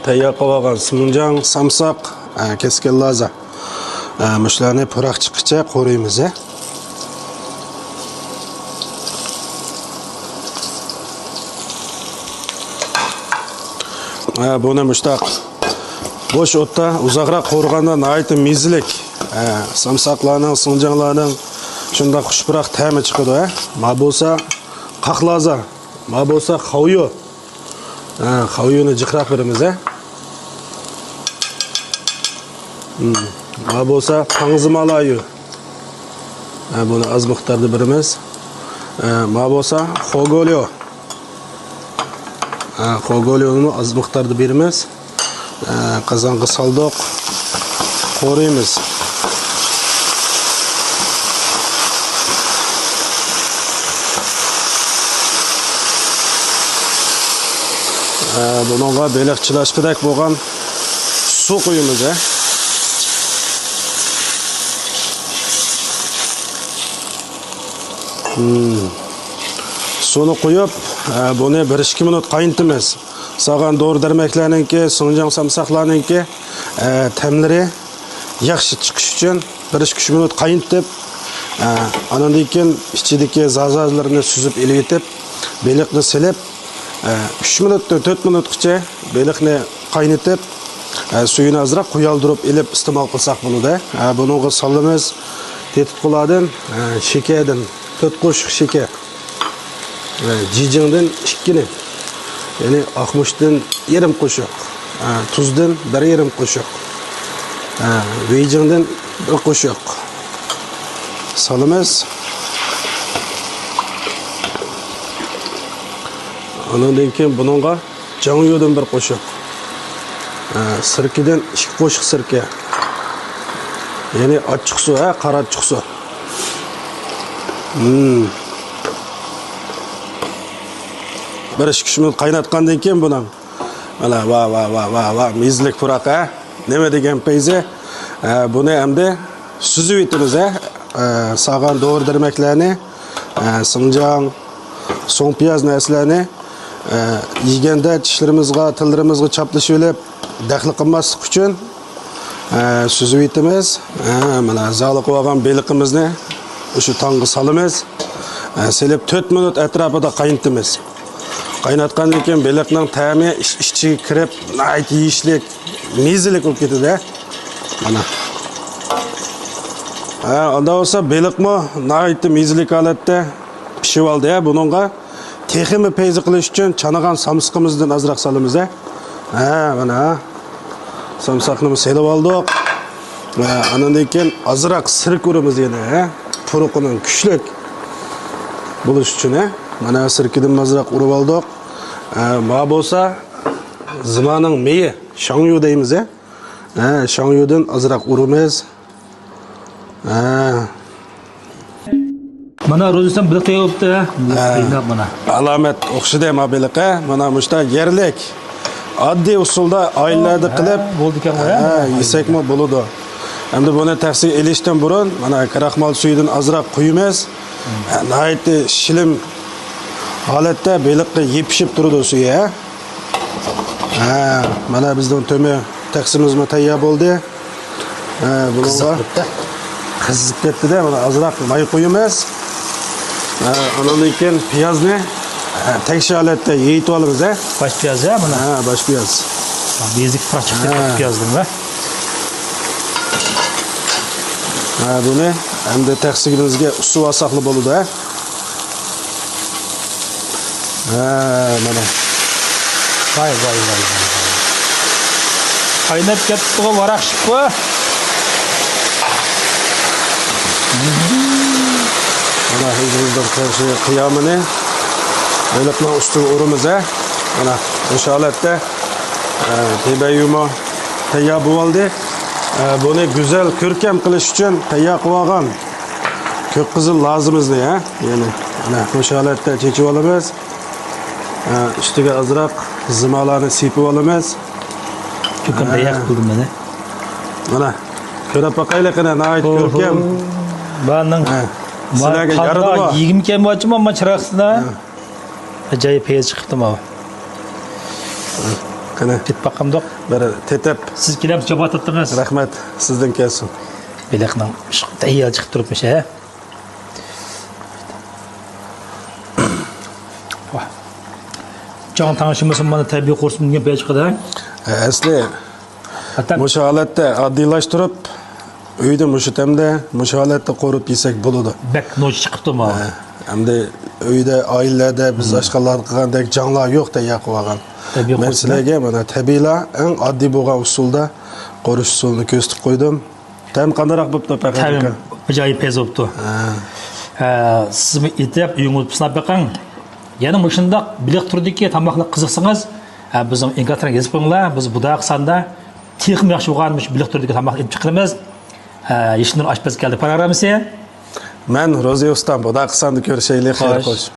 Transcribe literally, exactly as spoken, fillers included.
تەييار قىلىۋالغان سىڭجاڭ، سامساق، ئە، كەسكەن لازا. ئە، مۇشۇلارنى پۇراق چىققىچە قورۇيمىز، ھە. ئە، بۇنى مۇشتاق بوش ئوتتا ئۇزاقراق قورۇغاندا ناھايىتى مېزىلىك، ئە، سامساقلارنىڭ، سىڭجاڭلارنىڭ شۇنداق خۇش پۇراق تەمى چىقىدۇ، ھە. ما بولسا قاق لازا، ما بولسا خاۋيۇ. ھە، خاۋيۇنى جىقراق بېرىمىز، ھە. مم. ما بولسا پاڭزىما لايۇ. ھە، بۇنى ئاز مىقداردا بېرىمىز. ھە، ما بولسا خوگوليو. ھە، خوگوليونىمۇ ئاز مىقداردا بېرىمىز. ھە، قازانغا سالدۇق. قورۇيمىز. ھە، بۇنىڭغا بېلىق چىلاشقۇدەك بولغان سۇ قۇيىمىز، ھە. مم. سۇنى قۇيۇپ، ئە، بۇنى بىر ئىككى مىنۇت قاينىتىمىز. سالغان دورا دەرمەكلەرنىڭكى، سىڭجاڭ سامساقلارنىڭكى، ئە، تەملىرى ياخشى چىقىش ئۈچۈن بىر ئىككى مىنۇت قاينىتىپ، ئە، ئانىڭدىن كېيىن ئىچىدىكى زازالىرىنى سۈزۈپ ئېلىۋېتىپ، بېلىقنى سېلىپ، ئە، ئۈچ مىنۇتتىن تۆت مىنۇتقىچە بېلىقنى قاينىتىپ، ئە، سۈيىنى ئازراق قويالدۇرۇپ ئېلىپ ئىستېمال قىلساق بولىدۇ. ئە، بۇنىڭغا سالىمىز تېتىتقۇلاردىن، ئە، شېكەردىن، تۆت قوشۇق شېكەر. ۋە جىجىڭدىن ئىككىنى، يەنى ئاقمۇچتىن يېرىم قوشۇق، ئە، تۇزدىن بىر يېرىم قوشۇق، ئە، ۋېيجىڭدىن بىر قوشۇق سالىمىز. ئانىڭدىن كېيىن بۇنىڭغا جاڭيۇدىن بىر قوشۇق، ئە، سىركىدىن ئىككى قوشۇق سىركە، يەنى ئاچچىقسۇ، ھە، قارا ئاچچىقسۇ. مم. بىر ئىككى ئۈچ مىنۇت قايناتقاندىن كېيىن بۇنى، مانا، ۋا، ۋا، ۋا، ۋا، ۋا، مېزىلىك پۇراق، ھە؟ نېمە دېگەن پەيزى؟ ھە، بۇنى ئەمدى سۈزۈۋېتىمىز، ھە؟ ئە، سالغان دورا دەرمەكلەرنى، ئە، سىڭجاڭ، سوڭ پىياز نەرسىلەرنى، ئە، يېگەندە چىشلىرىمىزغا، تىللىرىمىزغا چاپلىشىۋېلىپ، دەخلى قىلماسلىق ئۈچۈن، ئە، سۈزۈۋېتىمىز. ئە، مانا زالىقىۋالغان بېلىقىمىزنى شۇ تاڭغا سالىمىز. ئە، سېلىپ تۆت مىنۇت ئەتراپىدا قاينىتىمىز. قايناتقاندىن كېيىن بېلىقنىڭ تەمى ئىچ-، ئىچىگە كىرىپ، ناھايىتى يېيىشلىك، مېزىلىك بولۇپ كېتىدۇ. مانا. ھە، ئاندا بولسا بېلىقمۇ ناھايىتى مېزىلىك ھالەتتە پىشىۋالدى. ھە، بۇنىڭغا تېخىمۇ پەيزى قىلىش ئۈچۈن چانىغان سامسىقىمىزدىن ئازراق سالىمىز. ھە. ھە، مانا. سامساقنىمۇ سېلىپ ئالدۇق. ھە، ئاندىن كېيىن ئازراق سىركە ئۇرىمىز يەنە. ھە، پۇرىقىنىڭ كۈچلۈك بولۇش ئۈچۈن. ھە، مانا سىركىدىن ئازراق ئۇرۇپ ئالدۇق. ھە، ما بولسا زىمانىڭ مېيى، شاڭيۇ دەيمىز، ھە. ھە، شاڭيۇدىن ئازراق ئۇرىمىز. ھە. مانا، روزىسان بېلىق تېگىپتۇ، ھە. ھە. قايناپ مانا. ئالامەت ئوخشىدى ما بېلىق، ھە. مانا مۇشتا يەرلىك، ئاددىي ئۇسۇلدا ئائىلىلەردە ھە، قىلىپ، بولىدىكەن غۇ، ھە، ھە، مانا. يېسەكمۇ بولىدۇ. ئەمدى بۇنى تەخسىگە ئېلىشتىن بۇرۇن، مانا، كراخمال سۈيىدىن ئازراق قۇيىمىز. ھە، ناھايىتى شىلىم ھالەتتە بېلىققا يېپىشىپ تۇرىدۇ سۈيى، ھە. ھە، مانا بىزنىڭ تۆمۈر تەخسىمىزمۇ تەييار بولدى. ھە، بۇنىڭغا قىزىق كەتتى. قىزىپ كەتتى-دە، مانا ئازراق ماي قۇيىمىز. ھە، ئانىڭدىن كېيىن پىيازنى، ھە، تەكشى ھالەتتە يېيىتىۋالىمىز، ھە. باش پىياز، ھە، مانا. ھە، باش پىياز. بىزدىكى پۇراق چىقىپ كەتتى پىيازدىن، ھە. ھە، بۇنى ئەمدى تەخسىگىمىزگە ئۇسسۇۋالساقلا بولىدۇ، ھە. ھە، مانا. ۋاي، ۋاي، ۋاي، ۋاي، ۋاي. قايناپ كەتتىغۇ، ۋاراق شىپپۇ. مانا، ئۆزىمىزنىڭ قىلغان قىيامىنى بېلىقنىڭ ئۈستىگە ئۇرىمىز، ھە. مانا، مۇشۇ ھالەتتە، ئە، تېبەييۇمۇ تەييار بولۇۋالدى. ئە، بۇنى گۈزەل، كۆركەم قىلىش ئۈچۈن تەييار قىلىۋالغان كۆك قىزىل لازىمىزنى، ھە، يەنە، مانا، مۇشۇ ھالەتتە چېچىۋالىمىز. ھە، ئۈستىگە ئازراق زىمالارنى سېپىۋالىمىز. كۆكەم ھە. تەييار قىلدىم مانا. مانا، كۆرۈپ باقايلى قېنى، ناھايىتى كۆركەم. بارنىڭ ھە. سىلەرگە يارىدىمۇ؟ يېگۈم كەلمەيۋاتىمەن، مانا چىراغ ئۈستىدە. ھە. ئاجايىپ پەيز چىقىپتۇ ماۋۇ. قېنى، كېتىپ باقامدۇق. بىر تېتىپ. سىز كېلەمسىز، جاۋاب تاپتىڭىز. رەھمەت، سىزدىن كەلسۇن. بېلىقنىڭ تەييار چىقىپ تۇرۇپمىش، ھە؟ ۋاھ. جان تەڭشىمىسۇن، مانا تەبىئىي قورۇسۇن دېگەن بەي چىقىدۇ، ھە؟ ئەسلى ھەتتا مۇشۇ ھالەتتە ئاددىيلاشتۇرۇپ، ئۆيدە مۇشۇ تەمدە، مۇشۇ ھالەتتە قورۇپ يېسەك بولىدۇ. بەك نوچى چىقىپتۇ ما. ھە، ئەمدى ئۆيدە، ئائىلىلەردە بىز ئاشقازانلاردا قىلغاندەك جاڭلار يوق تەييار قىلىۋالغان. تەبىئىي مەن قورۇسۇن. سىلەرگە مانا تەبىئىيلا ئەڭ ئاددىي بولغان ئۇسۇلدا قورۇش ئۇسۇلىنى كۆرسىتىپ قويدۇم. تەم قانداقراق بوپتۇ، پەخرىدىن تەم ئاكا؟ ئاجايىپ پەيز بوپتۇ. ھە. ھە، سىزمۇ ئېتىپ، ئۆيىڭىزدە سىناپ بېقىڭ. يەنە مۇشۇنداق بېلىق تۈرىدىكى تاماقلارغا قىزىقسىڭىز، ھە، بىزنىڭ ئىنكاس تەرگە يېزىپ قويۇڭلار. بىز بۇداق ساندا تېخىمۇ ياخشى بولغان مۇشۇ بېلىق تۈرىدىكى تاماقلارنى ئېلىپ چىقىرىمىز. ھە، يېشىلنۇر ئاشپەز كەلدى پروگراممىسى. مەن روزى ئۇستام، بۇداق ساندا كۆرۈشەيلى. خەير، خوش. خوش.